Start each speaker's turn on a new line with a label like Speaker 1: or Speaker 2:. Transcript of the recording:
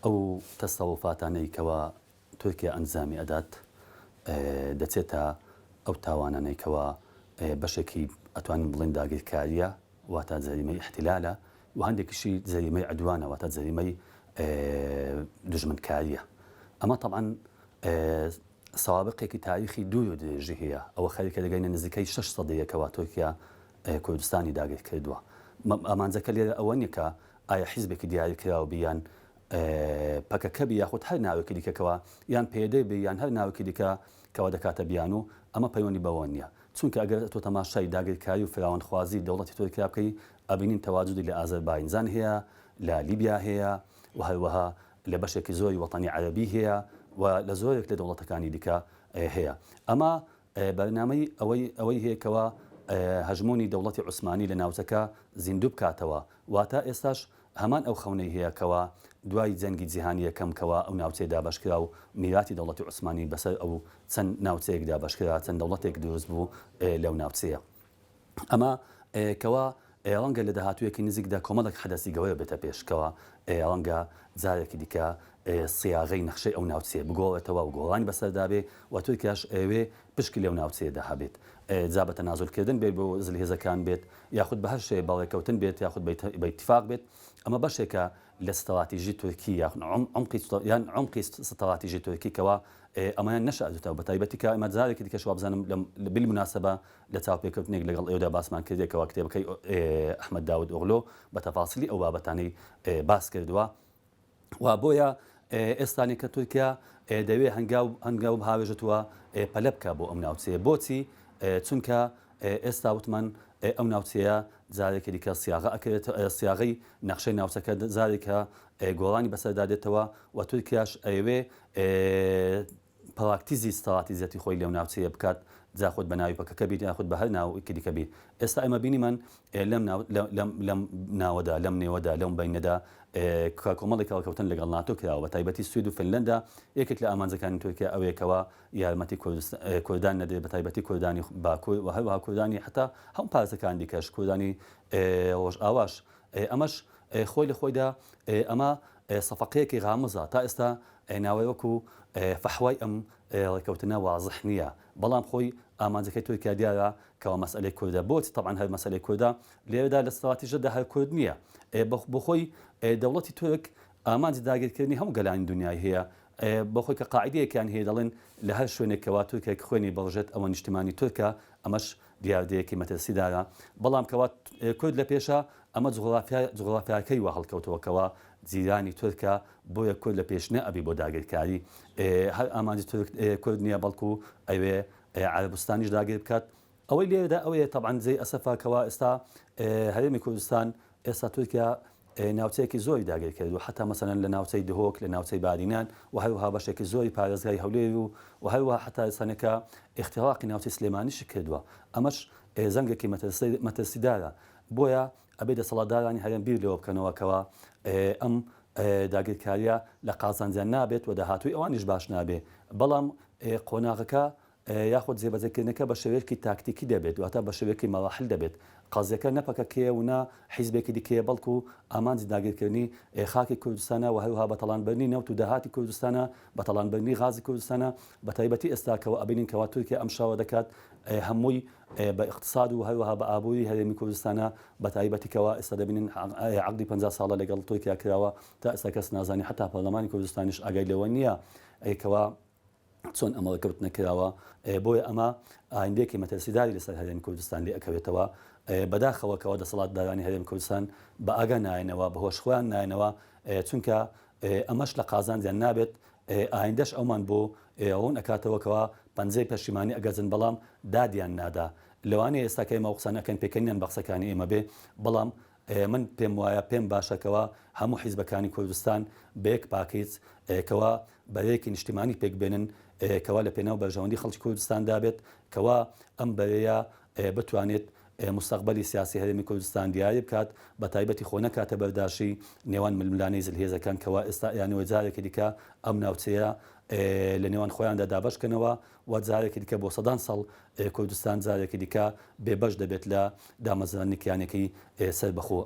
Speaker 1: ئەو تەسەوفاتانەی کەوا تورکیا ئەنجامی ئەدات دەچێتە ئەو تاوانانەی کەوا بەشێکی ئەتوانین بڵێین داگیرکارییە واتە جەریمەی ئیحتیلالە و هەندێکیشی جەریمەی عدوانە واتە جەریمەی دوژمنکارییە. ئەمە تەبعەن سەوابقێکی تاریخی دوور و درێژی هەیە، ئەوە خەریکە دەگەینە نزیکەی شەش سەدەیە کەوا تورکیا کوردستانی داگیر کردووە. ئامانجەکە لێرە ئەوە نییە کە ئایا حیزبێکی دیاریکراو بی یان پەکەکە بی یاخود هەر ناوێکی دیکە کەوا یان پەیەدە بی یان هەر ناوێکی دیکە کەوا دەکاتە بیانوو، ئەمە پەیوەندی بەوە نییە. چونکە ئەگەر تۆ تەماشای داگیرکاری و فراوانخوازی دەوڵەتی تورکیا بکەی ئەبینین تەواجودی لە ئازەرباینجان هەیە، لە لیبیا هەیە و هەروەها لە بەشێکی زۆری وەتەنی عەرەبی هەیە و لە زۆرێک لە دەوڵەتەکانی دیکە هەیە. ئەمە بەرنامەی ئەوەی ئەوەی هەیە کەوا هەژموونی دەوڵەتی عوسمانی لە ناوچەکە زیندوو بکاتەوە. واتە ئێستاش هەمان ئەو خەونەی هەیە کەوا دوای جەنگی جیهانی یەکەم کەوا ئەو ناوچەیە دابەشکرا و میراتی دەوڵەتی عوسمانی بەسەر ئەو چەند ناوچەیەک دابەشکرا، چەند دەوڵەتێک دروست بوو لەو ناوچەیە. ئەمە کەوا ڕەنگە لە داهاتوویەکی نزیکدا کۆمەڵێک حەدەسی گەورە بێتە پێش کەوا ڕەنگە جارێکی دیکە سیاغەی نەخشەی ئەو ناوچەیە بگۆڕێتەوە و گۆڕانی بەسەردا بێ و تورکیاش ئەیەوێ پشکی لەو ناوچەیەدا هەبێت جا بە تەنازولکردن بێت بۆ زلهێزەکان بێت یاخود بە هەر شێوەیەک بە ڕێککەوتن بێت یاخود بە ئیتیفاق بێت ئەمە بەشێکە لە ستراتیژی تورکی یاخود عمقی یان عمقی ستراتیژی تورکی کەوا ئەمەیان نەشاردوتەوە بە تایبەتی کە ئەمە جارێکی دیکەش وابزانم بالمناسبە لە چاوپێکەوتنێک لەگەڵ ئێوەدا باسمان کردێ کەوا کتێبەکەی ئەحمەد داود ئۆغلۆ بە تەفاسیلی ئەو بابەتانەی باس کردووە و بۆیە ئێستانێک کە تورکیا دەوێ هەنگاو هەنگاو بهاوێژێتوە پەلە بکە بۆ ئەم ناوچەیە بۆچی چونکە ئێستا وتمان ئەو ناوچەیە جارێکی دیکە سیاغە ئەکرێت سیاغەی نەخشەی ناوچەکە جارێکە گۆڕانی بەسەردا دێتەوە و تورکیاش ئەیەوێ پراکتیزی ستراتیزیەتی خۆی لەو ناوچەیە بکات، جا خود بە ناوی پەکەکە بیت یاخود بە هەر ناوێکی دیکە بیت. ئێستا ئێمە بینیمان لەم ناو لەم لەم ناوەدا، لەم نێوەدا، لەم بەینەدا کە کۆمەڵێک ڕێککەوتن لەگەڵ ناتۆ کراوە، بە تایبەتی سوید و فنلەندا، یەکێک لە ئامانجەکانی تورکیا ئەوەیە کەوا یارمەتی کوردان نەدرێت، بە تایبەتی کوردانی باکوور و هەروەها کوردانی حەتا هەموو پارچەکانی دیکەش، کوردانی ڕۆژئاواش. ئەمەش خۆی لە خۆیدا ئەمە سەفقەیەکی غامزە، تا ئێستا ناوەرۆک و فەحوای ئەم ڕێکەوتنە وازح نییە، بەڵام خۆی ئامانجەکەی تورکیا دیارە کەوا مەسئەلەی کوردە، بۆچ تەبعەن هەر مەسئەلەی کوردە، لێرەدا لە ستراتیژەدا هەر کورد نییە، بۆخۆی دەوڵەتی تورک ئامانجی داگیرکردنی هەموو گەلانی دونیای هەیە، بۆخۆی کە قاعیدەیەکیان هەیە دەڵێن لە هەر شوێنێک کەوا تورکێک خوێنی بڕژێت ئەوە نیشتیمانی تورکە، ئەمەش دیاردەیەکی مەترسیدارە، بەڵام کەوا کورد لە پێشە، ئەمە جوغرافیاکەی وا هەڵکەوتووە کەوا جیرانی تورکە، بۆیە کورد لە پێش نەئەبی بۆ داگیرکاری، هەر ئامانجی تورک کورد نییە، بەڵکو ئەوێ عەرەبستانیش داگیر بکات. ئەوەی لێرەدا ئەوەیە تەبعەن جێی ئەسەفە کەوا ئێستا هەرێمی کوردستان ئێستا تورکیا ناوچەیەکی زۆری داگیر کردووە حەتا مەسەلەن لە ناوچەی دهۆک لە ناوچەی بادینان و هەروەها بەشێکی زۆری پارێزگای هەولێر و و هەروەها حەتا ئێستانەکە ئیختراقی ناوچەی سلێمانیشی کردووە ئەمەش زەنگێکی مەترسیدارە بۆیە ئەبێ دەسەڵاتدارانی هەرێم بیر لەوە بکەنەوە کەوا ئەم داگیرکاریە لە قازانجیان نابێت و داهاتووی ئەوانیش باش نابێ بەڵام قۆناغەکە یاخود جێبەجێکردنەکە بە شێوەیەکی تاکتیکی دەبێت، واتە بە شێوەیەکی مەراحل دەبێت. قەزیەکە نە پەکەکەیە و نە حیزبێکی دیکەیە، بەڵکو ئامانجی داگیرکردنی خاکی کوردستانە و هەروەها بەتاڵانبردنی نەوت و داهاتی کوردستانە، بەتاڵانبردنی غازی کوردستانە، بەتایبەتی ئێستا کەوا ئەبینین کەوا تورکیا ئەم شەڕە دەکات هەمووی بە ئیقتساد و هەروەها بە ئابووری هەرێمی کوردستانە، بەتایبەتی کەوا ئێستا دەبینین عەقدی 50 ساڵە لەگەڵ تورکیا کراوە، تا ئێستا کەس نازانێ حەتا پەرلەمانی کوردستانیش ئاگای لەوە نییە کەوا چۆن ئەمە ڕێکەوتنە کراوە، بۆیە ئەمە ئایندەیەکی مەترسیداری لەسەر هەرێمی کوردستان لێ ئەکەوێتەوە، بەداخەوە کەوا دەسەڵاتدارانی هەرێمی کوردستان بە ئاگا نایەنەوە، بە هۆش خۆیان نایەنەوە، چونکە ئەمەش لە قازانجیان نابێت، ئایندەش ئەومان بۆ ڕوون ئەکاتەوە کەوا پەنجەی پەشیمانی ئەگەزن بەڵام دادیان نادا، لەوانەیە ئێستا کە ئێمە ئەو قسانە ئەکەین پێکەنینیان بە قسەکانی ئێمە بێ، بەڵام من پێم وایە پێم باشە کەوا هەموو حیزبەکانی کوردستان بە یەک پاکیج کەوا بەرەیەکی نیشتیمانی پێک بێنن کەوا لە پێناو بەرژەوەندی خەڵکی کوردستاندا بێت کەوا ئەم بەرەیە بتوانێت مستەقبەلی سیاسی هەرێمی کوردستان دیاری بکات بە تایبەتی خۆ نەکاتە بەرداشی نێوان ململانێی زلهێزەکان کەوا ئێستا ئەیانەوێ جارێکی دیکە ئەم ناوچەیە لە نێوان خۆیاندا دابەش کەنەوە و جارێکی دیکە بۆ سەدان ساڵ کوردستان جارێکی دیکە بێبەش دەبێت لە دامەزراندنی کیانێکی سەربەخۆ.